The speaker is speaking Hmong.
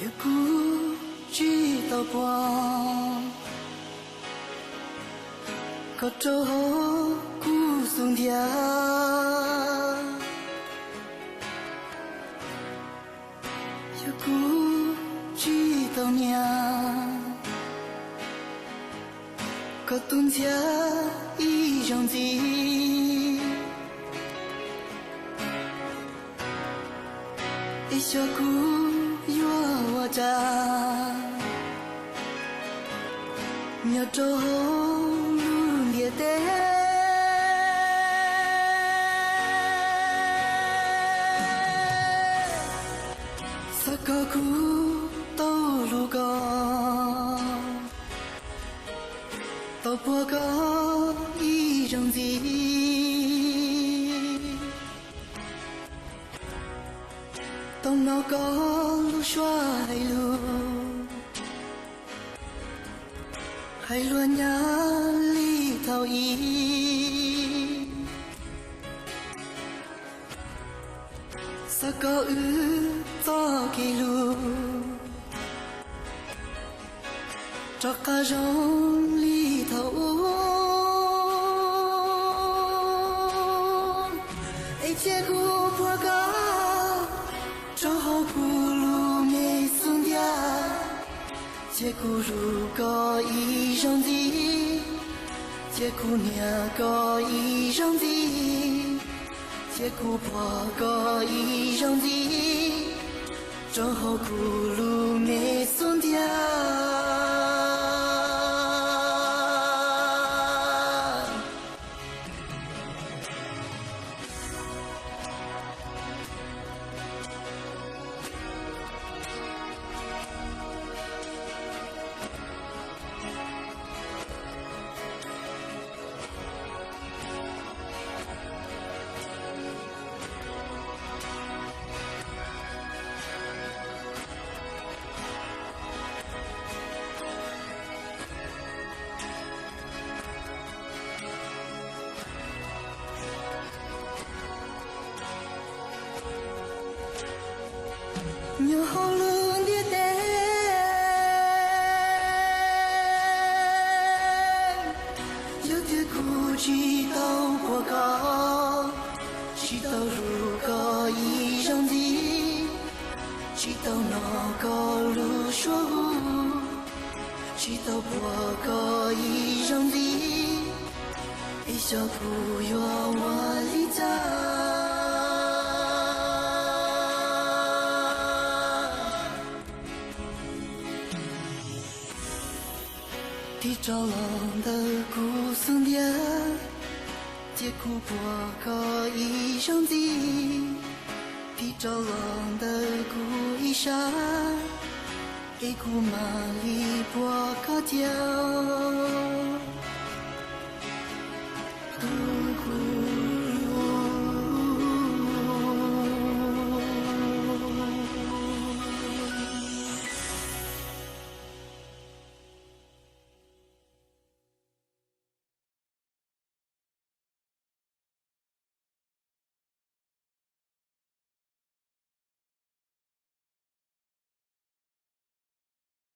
Yog kuv tsis tau pom koj rau hauv kuv xub ntiag, yog kuv tsis tau nyiam koj tus ntxhiab ib zaug ntxiv, es xyov kuv yuav ua cas nyob rau hauv lub ntiaj teb. Xav kom kuv tau hlub koj, tau puag koj ib zaug ntxiv, tau hnov koj lub suab hais lus, hais luag nyab li thaum ub. Xav kom wb txoj kev hlub rov qab zoo li thaum ub, es cia kuv puag koj rau hauv kuv lub me xub ntiag. Cia kuv hlub koj ib zaug ntxiv, cia kuv nyiam koj ib zaug ntxiv, cia kuv puag koj ib zaug ntxiv rau hauv kuv lub me xub ntiag. Nyob hauv lub ntiaj teb, yog tias kuv tsis tau puag koj, tsis tau hlub koj ib zaug ntxiv, tsis tau hnov koj lub suab hu, tsis tau puag koj ib zaug ntxiv, es xyov kuv yuav ua li cas tig rov los ntawm kuv xub ntiag. Cia kuv puag koj ib zaug ntxiv, tig rov los ntawm kuv ib sab, es kuv mam li puag koj cia.